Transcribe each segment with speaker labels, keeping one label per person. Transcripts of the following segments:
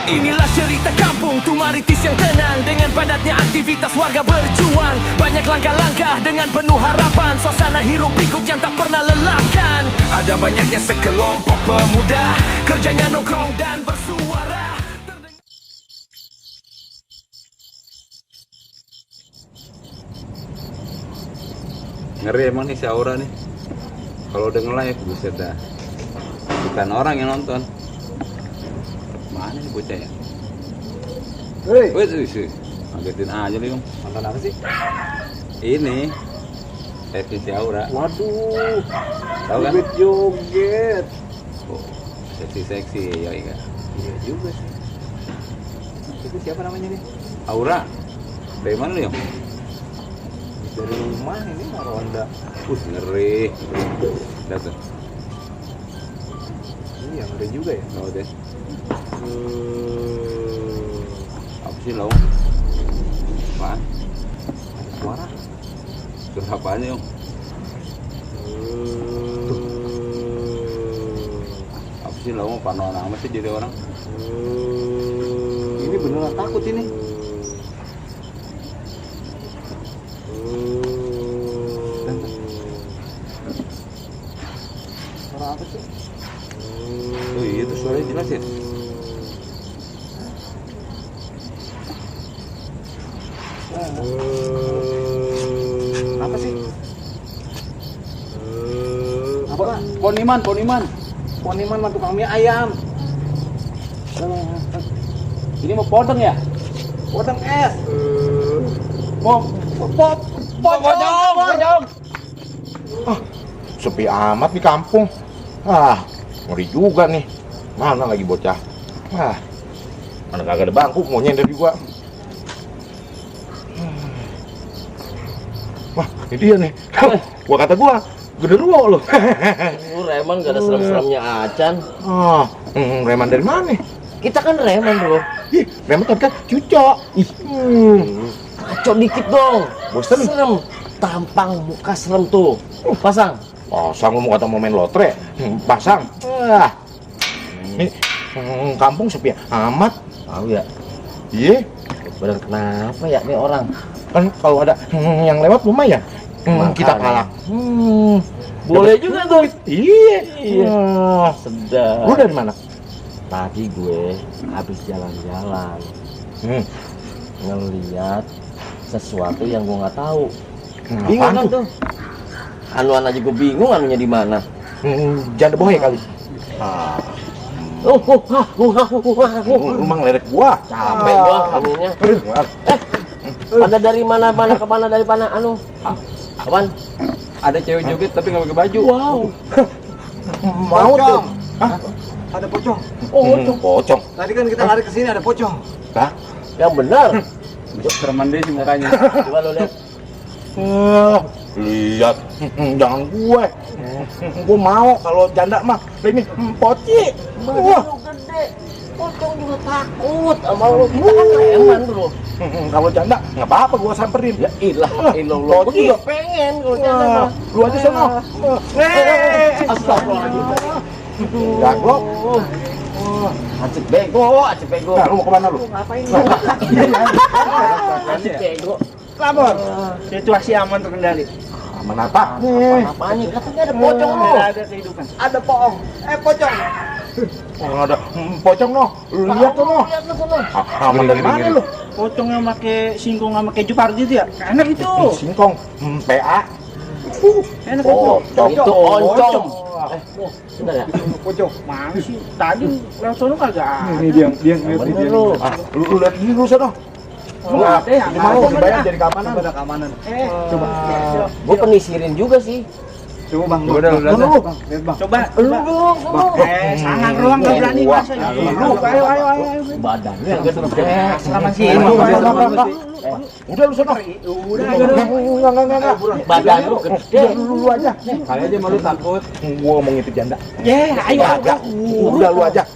Speaker 1: Inilah cerita kampung Tumaritis yang tenang, dengan padatnya aktivitas warga berjuang. Banyak langkah-langkah dengan penuh harapan, suasana hiruk pikuk yang tak pernah lelahkan. Ada banyaknya sekelompok pemuda, kerjanya nongkrong dan bersuara.
Speaker 2: Ngeri emang nih si Aura nih. Kalau udah nge-live, buset dah. Bukan orang yang nonton. Mana nih bocah ya?
Speaker 3: Hei,
Speaker 2: Wih, ngagetin aja lu, Yung.
Speaker 3: nonton apa sih?
Speaker 2: Ini live si Aura.
Speaker 3: Waduh,
Speaker 2: Tahu kan?
Speaker 3: joget.
Speaker 2: Oh, seksi-seksi, ya kan?
Speaker 3: Iya juga sih. Itu siapa namanya nih?
Speaker 2: Aura. Dari mana lu, Yung?
Speaker 3: Dari rumah ini Ronda.
Speaker 2: Ngeri. Lihat tuh.
Speaker 3: Iya, ngeri juga ya.
Speaker 2: Tahu deh. Apa sih lo? Apaan?
Speaker 3: Ada suara.
Speaker 2: Suara apaan, Yung? Apa sih lo? Panoan amat sih jadi orang?
Speaker 3: Ini beneran takut ini. Suara apa sih?
Speaker 2: Oh iya, itu suaranya jelas ya?
Speaker 3: Apa sih? Apa? Poniman. Poniman mah tukang mie ayam. Ini mau podeng ya? Podeng es. Mau pocong.
Speaker 4: Sepi amat di kampung. Ngeri juga nih. Mana lagi bocah? Mana kagak ada bangku, mau nyender juga. Wah, ini dia nih. Gua kata genderuwo loh.
Speaker 5: Lu Reman gak ada serem-seremnya acan.
Speaker 4: Reman dari mana?
Speaker 5: Kita kan Reman bro.
Speaker 4: Ih, Reman tadi kan cucok.
Speaker 5: Kacau dikit dong.
Speaker 4: Bosen.
Speaker 5: Serem. Tampang muka serem tuh. Pasang.
Speaker 4: Pasang lu mau kata mau main lotre? Pasang. Nih, kampung sepi amat.
Speaker 5: Tahu ya.
Speaker 4: Iya,
Speaker 5: Badan kenapa ya nih orang?
Speaker 4: kan kalau ada yang lewat lumayan. Kita
Speaker 5: Makanya.
Speaker 4: kalah.
Speaker 5: Boleh juga tuh.
Speaker 4: Iya.
Speaker 5: Sedap.
Speaker 4: Lu dari mana?
Speaker 5: Tadi gue habis jalan-jalan ngeliat sesuatu yang gue nggak tahu. Bingung kan tuh? Anuan aja gue bingung anunya di mana.
Speaker 4: Janda bohe kali. Lu mah ngeledek gua.
Speaker 5: Capek gua anunya. Ada dari mana ke mana dari mana anu? Apaan?
Speaker 2: Ada cewek joget tapi nggak pakai baju.
Speaker 5: Wow.
Speaker 4: Mau tuh.
Speaker 3: Ada pocong.
Speaker 4: Pocong.
Speaker 3: Tadi kan kita lari ke sini ada pocong.
Speaker 4: Hah?
Speaker 5: Yang benar.
Speaker 2: Sereman deh sih mukanya.
Speaker 5: Coba lu lihat.
Speaker 4: Lihat, jangan gue. Gue mau kalau janda mah ini poci.
Speaker 5: Begitu gede. Pocong juga takut sama lu. Kita kan Reman bro.
Speaker 4: Kalau janda nggak apa-apa gue samperin.
Speaker 5: Ya ilah, ilah lu. Gue juga pengen kalau janda mah.
Speaker 4: Lu aja sono.
Speaker 5: Astagfirullahaladzim.
Speaker 4: Jago.
Speaker 5: Acik bego.
Speaker 4: Nah, lu mau kemana lu?
Speaker 5: Ngapain lu? Acik bego.
Speaker 3: Lapor. Situasi aman terkendali.
Speaker 4: Aman apa? Nih.
Speaker 5: Apanya? Katanya ada pocong lu.
Speaker 3: Tidak ada kehidupan. Ada pocong. Pocong.
Speaker 4: Orang ada pocong noh. Lu lihat tuh noh.
Speaker 5: Lihat lu sono.
Speaker 4: Aman dari mana lu?
Speaker 3: Pocong yang pakai singkong sama keju pardi itu ya? Enak itu.
Speaker 4: Singkong. PA.
Speaker 3: Enak
Speaker 5: Oh, itu oncom. Bentar ya.
Speaker 3: Pocong. Mana sih? Tadi lewat sono kagak ada.
Speaker 4: Ini dia
Speaker 5: Bener lu.
Speaker 4: Lu lihat ini lu sono.
Speaker 3: Nggak ada ya?
Speaker 4: Ini mau dibayar jadi keamanan.
Speaker 3: Ada keamanan.
Speaker 4: Coba.
Speaker 5: Gue penisirin juga sih.
Speaker 3: Coba bang.
Speaker 2: Udah.
Speaker 3: Lihat bang. Coba.
Speaker 5: Lu dong, sono.
Speaker 3: Sangat ruang nggak berani
Speaker 4: Gua.
Speaker 3: masa.
Speaker 4: Lu.
Speaker 3: Ayo.
Speaker 5: Badannya yang gede.
Speaker 3: Selamat sih.
Speaker 4: Udah lu sono.
Speaker 3: Udah.
Speaker 4: Enggak.
Speaker 5: Badan lu gede.
Speaker 4: Lu aja.
Speaker 2: Kali aja malu takut.
Speaker 4: Gua ngomong itu janda.
Speaker 3: Ayo.
Speaker 4: Agak. Udah lu aja.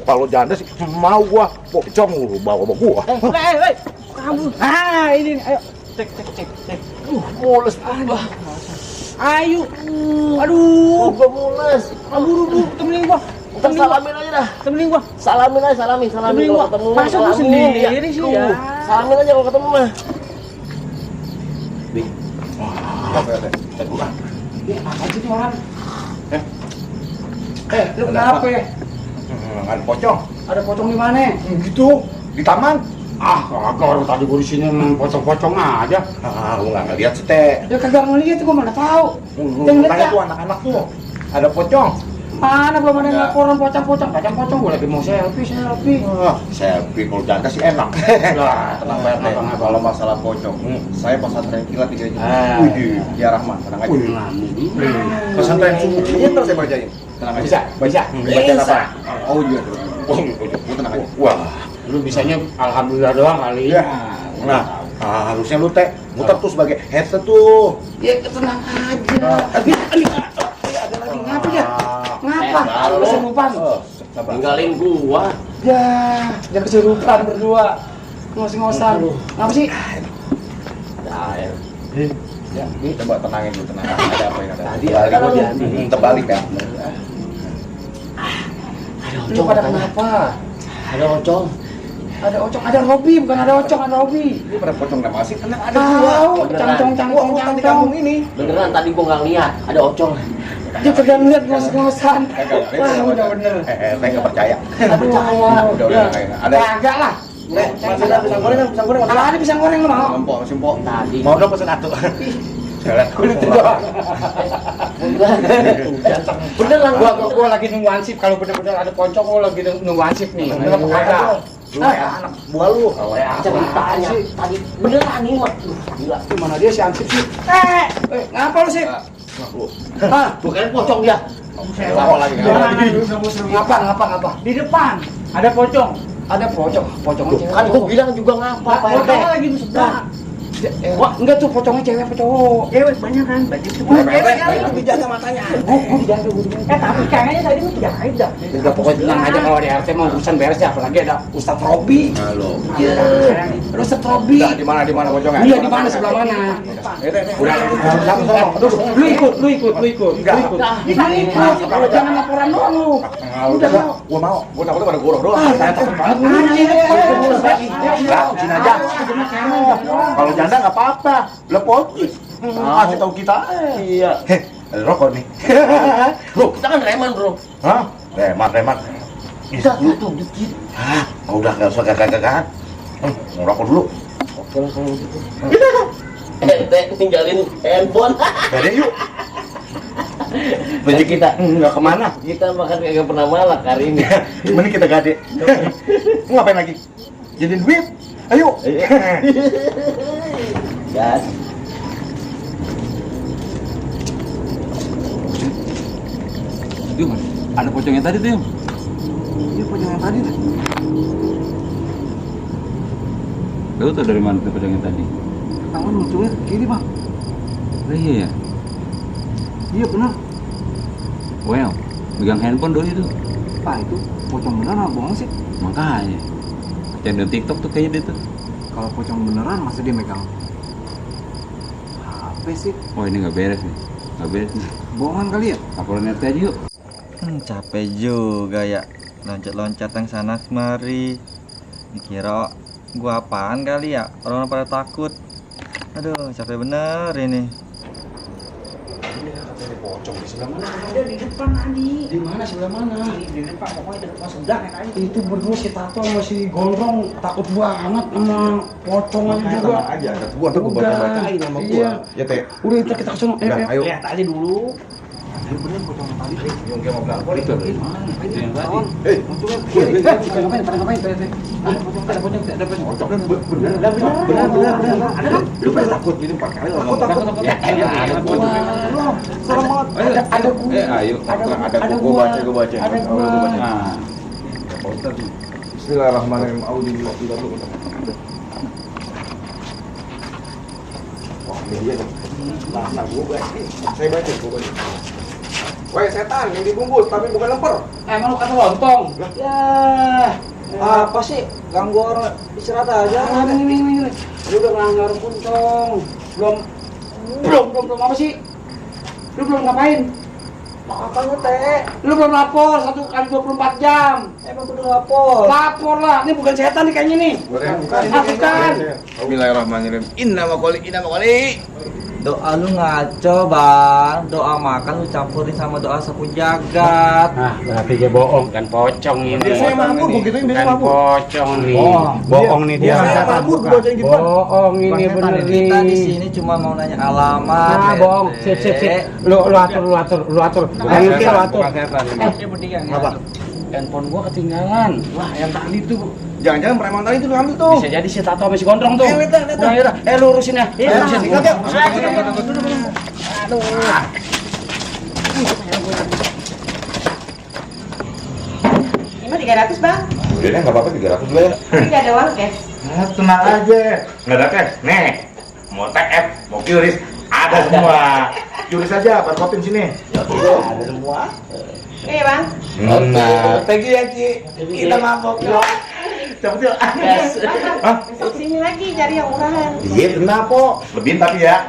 Speaker 4: Kalau janda sih mau gua pocong lu bawa gua.
Speaker 3: Kamu. Ini. Ayo. Cek.
Speaker 5: Mules tambah.
Speaker 3: Ayo. Aduh.
Speaker 5: Gua mules.
Speaker 3: Buru temenin gua.
Speaker 5: Ntar salamin aja dah.
Speaker 3: Temenin gua.
Speaker 5: Salamin aja, salamin
Speaker 3: Temenin
Speaker 5: kalau
Speaker 3: gua.
Speaker 5: ketemu.
Speaker 3: Masa gua
Speaker 5: salamin.
Speaker 3: sendiri sih ya?
Speaker 5: Salamin aja kalau ketemu mah.
Speaker 3: Ini apa sih tuh orang? Lu kenapa ya?
Speaker 4: Ada pocong.
Speaker 3: Ada pocong di mana?
Speaker 4: Gitu, di taman.
Speaker 3: Kagak, orang tadi gua di sini main pocong-pocong aja.
Speaker 4: Lu nggak ngeliat sih, Teh.
Speaker 3: Ya kagak ngeliat, gua mana tahu. Yang lihat
Speaker 4: Tanya
Speaker 3: ya?
Speaker 4: tuh anak-anak tuh. Ada pocong.
Speaker 3: Mana belum ada yang
Speaker 4: Ya.
Speaker 3: laporan pocong-pocong. Gua lagi mau selfie.
Speaker 4: Selfie kalau janda sih enak.
Speaker 3: Lah,
Speaker 6: Tenang Pak RT, kalau masalah pocong, saya pesantren kilat di gereja.
Speaker 3: Wih,
Speaker 6: Ya Rahman, tenang aja.
Speaker 4: Pesantren subuh.
Speaker 6: Ini ntar saya bacain. Tenang aja.
Speaker 3: Bisa.
Speaker 6: Bacain apa? Oh iya, lu tenang aja.
Speaker 4: Wah,
Speaker 3: Lu bisanya alhamdulillah doang kali.
Speaker 4: ya. Nah, harusnya lu Teh muter tuh sebagai headset tuh.
Speaker 3: Ya tenang aja. Ada lagi ngapa ya? Ngapa? Lu kesurupan.
Speaker 5: Tinggalin gua.
Speaker 3: Ya, jangan kesurupan berdua. Ngos-ngosan. Ngapa sih?
Speaker 5: Dah,
Speaker 6: Ya, coba tenangin dulu, tenang. Ada apa yang ada?
Speaker 3: Tadi
Speaker 6: Terbalik
Speaker 3: ada
Speaker 6: gua.
Speaker 3: lu.
Speaker 6: Terbalik ya.
Speaker 3: Lu pada kenapa?
Speaker 5: ada ocong.
Speaker 3: Ada ocong, ada Robi, bukan ada ocong, ada Robi.
Speaker 6: Ini pada pocong nggak masih? Tenang, ada
Speaker 3: Tahu,
Speaker 5: Beneran.
Speaker 3: cangcong
Speaker 6: di kampung ini.
Speaker 5: Beneran tadi gua nggak lihat ada ocong.
Speaker 3: Dia kagak lihat ngos-ngosan. Wah, udah bener.
Speaker 6: Teh nggak percaya.
Speaker 3: Aduh,
Speaker 6: Udah, ada.
Speaker 3: Kagak lah.
Speaker 6: Masih ada pisang goreng, pisang goreng.
Speaker 3: Ada pisang goreng lu mau?
Speaker 6: Empok, masih empok.
Speaker 5: Tadi.
Speaker 6: Mau dong pesen satu. Jalan.
Speaker 3: Beneran gua lagi nunggu ansip. Kalau bener-bener ada pocong gua lagi nunggu ansip nih. Bener apa kagak?
Speaker 6: Lu kayak anak buah lu.
Speaker 5: Ceritanya tadi beneran ini mah. Gila.
Speaker 3: Gimana dia si ansip sih? Ngapa lu sih? Hah?
Speaker 5: Gua kira pocong dia.
Speaker 6: Sama lagi.
Speaker 3: Ngapa? Di depan ada pocong. Ada pocong. Pocongnya cewek.
Speaker 5: Kan gua bilang juga ngapa Pak RT.
Speaker 3: Pocongnya lagi di sebelah. Wah, enggak tuh pocongnya cewek apa cowok? Cewek banyak kan?
Speaker 6: Itu dijaga matanya.
Speaker 3: Gua dijaga. Tapi kayaknya tadi gua dijagain dah. Udah pokoknya tenang aja kalau di RT mau urusan beres ya, apalagi ada Ustadz Robi.
Speaker 6: Halo.
Speaker 3: Iya. Ada Ustadz Robi.
Speaker 6: Di mana pocongnya?
Speaker 3: Iya, di mana sebelah mana?
Speaker 6: Udah.
Speaker 3: Aduh, lu ikut. Kalau jangan laporan doang lu.
Speaker 6: Udah, gua mau. Gua takutnya pada goroh doang.
Speaker 3: Saya takut banget.
Speaker 6: Enggak, sini aja. Kalau janda nggak apa-apa. Lepot. Kasih tahu kita.
Speaker 5: Iya.
Speaker 6: Ada rokok nih.
Speaker 5: Bro, kita kan reman, Bro.
Speaker 6: Hah? Remat.
Speaker 5: Kita tuh dikit.
Speaker 6: Hah? Udah nggak usah gagah-gagahan. Ngerokok dulu.
Speaker 5: Oke lah kalau gitu. Ente tinggalin handphone.
Speaker 6: Gade yuk.
Speaker 3: Jadi kita nggak kemana?
Speaker 5: Kita makan kagak pernah malak hari ini.
Speaker 6: Mending kita gade. Mau ngapain lagi? Jadiin duit. Ayo.
Speaker 5: Gas.
Speaker 2: Yung, ada pocongnya tadi tuh, Yung.
Speaker 3: Iya, pocong yang tadi tuh.
Speaker 2: Tahu tuh dari mana tuh pocongnya tadi?
Speaker 3: Tangan munculnya kiri, Bang.
Speaker 2: Oh, iya ya.
Speaker 3: Iya benar.
Speaker 2: Well, megang handphone dulu itu.
Speaker 3: Pak, itu pocong beneran apa bohong sih?
Speaker 2: Makanya. Channel TikTok tuh kayaknya dia tuh.
Speaker 3: Kalau pocong beneran masa dia megang HP sih?
Speaker 2: Oh, ini nggak beres nih. Nggak beres nih.
Speaker 3: Bohongan kali ya?
Speaker 2: Laporan RT aja yuk.
Speaker 7: Capek juga ya loncat-loncat yang sana kemari. Dikira gua apaan kali ya, orang pada takut. Aduh, capek bener ini.
Speaker 6: Pocong di sebelah mana?
Speaker 3: Ada di depan tadi. Di mana sebelah mana? Di depan, pokoknya di depan sebelah ya tadi. Itu berdua si Tato sama si Gondrong takut banget sama pocongan juga.
Speaker 6: Tenang aja. Gua tuh gua baca-bacain sama gua.
Speaker 3: Iya.
Speaker 6: Ya Teh.
Speaker 3: Udah kita kesana.
Speaker 6: Udah, ayo.
Speaker 3: Lihat aja dulu. Bener pocong tadi.
Speaker 6: Yung kayak mau bilang apa nih?
Speaker 2: Itu yang tadi.
Speaker 3: Pada ngapain? Ada pocong. Bener. Ada kan? Lu pada takut
Speaker 6: Ini 4 kali
Speaker 3: Takut. Ya, ada gua. Serem banget. Ada gua.
Speaker 2: Ayo.
Speaker 6: Ada gua baca.
Speaker 3: Ada gua.
Speaker 2: Nah,
Speaker 6: Bismillahirrahmanirrahim. Auzubillahi minasyaitonir rajim. Wah, ini dia nih. Nah, gua baca. Saya baca. Woi setan yang dibungkus tapi bukan lemper.
Speaker 3: Emang lu kata lontong? Ya.
Speaker 8: Apa sih? Ganggu orang istirahat aja.
Speaker 3: Ini. Lu udah ngelanggar puntong. Belum apa sih? Lu belum ngapain?
Speaker 8: Apanya teh?
Speaker 3: Lu belum lapor 1 kali 24 jam.
Speaker 8: Emang kudu lapor.
Speaker 3: Lapor lah, ini bukan setan nih kayaknya nih. Bukan.
Speaker 4: Bismillahirrahmanirrahim. Inna maqali, inna maqali.
Speaker 7: Doa lu ngaco bang, doa makan lu campurin sama doa sapu jagat.
Speaker 3: Nah, berarti dia bohong kan pocong ini.
Speaker 6: Biasanya mabuk, begituin biasanya
Speaker 3: Kan
Speaker 6: mabuk.
Speaker 3: pocong nih. Bohong nih dia.
Speaker 6: Biasanya mabuk, gua bacain gitu.
Speaker 3: Bohong ini
Speaker 7: Bang
Speaker 3: bener
Speaker 7: Setan, kita di
Speaker 3: nih.
Speaker 7: sini cuma mau nanya alamat.
Speaker 3: Nah, bohong. Sip. Lu atur. Yang ini lu atur.
Speaker 6: Apa?
Speaker 3: Handphone gua ketinggalan. Wah, yang tadi tuh
Speaker 6: Jangan-jangan preman tadi itu lu ambil tuh.
Speaker 3: bisa jadi si Tato sama si Gondrong tuh.
Speaker 6: Lihat.
Speaker 3: Udah, yaudah. Lu urusin ya. Urusin.
Speaker 9: Ini 300 bang,
Speaker 4: Udah deh, nggak apa-apa 300 juga ya.
Speaker 9: tapi nggak ada uang cash.
Speaker 4: Nah, tenang aja. Nggak ada cash. Nih, mau TF, mau QRIS, ada semua. QRIS aja, barcode sini.
Speaker 8: Ada semua.
Speaker 9: Ini ya bang.
Speaker 4: Nah,
Speaker 8: Thank you ya Ci. Kita mabok.
Speaker 4: cepet yuk.
Speaker 9: Bang, besok sini lagi cari yang murahan.
Speaker 4: Iya, tenang po. Lebihin tapi ya.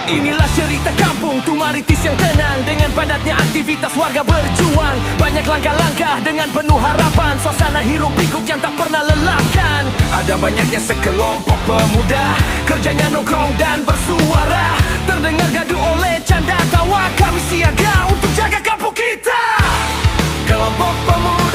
Speaker 1: Inilah cerita kampung Tumaritis yang tenang dengan padatnya aktivitas warga berjuang. Banyak langkah-langkah dengan penuh harapan, suasana hiruk pikuk yang tak pernah lelahkan. Ada banyaknya sekelompok pemuda, kerjanya nongkrong dan bersuara. Terdengar gaduh oleh canda tawa, kami siaga untuk jaga kampung kita. Kelompok pemuda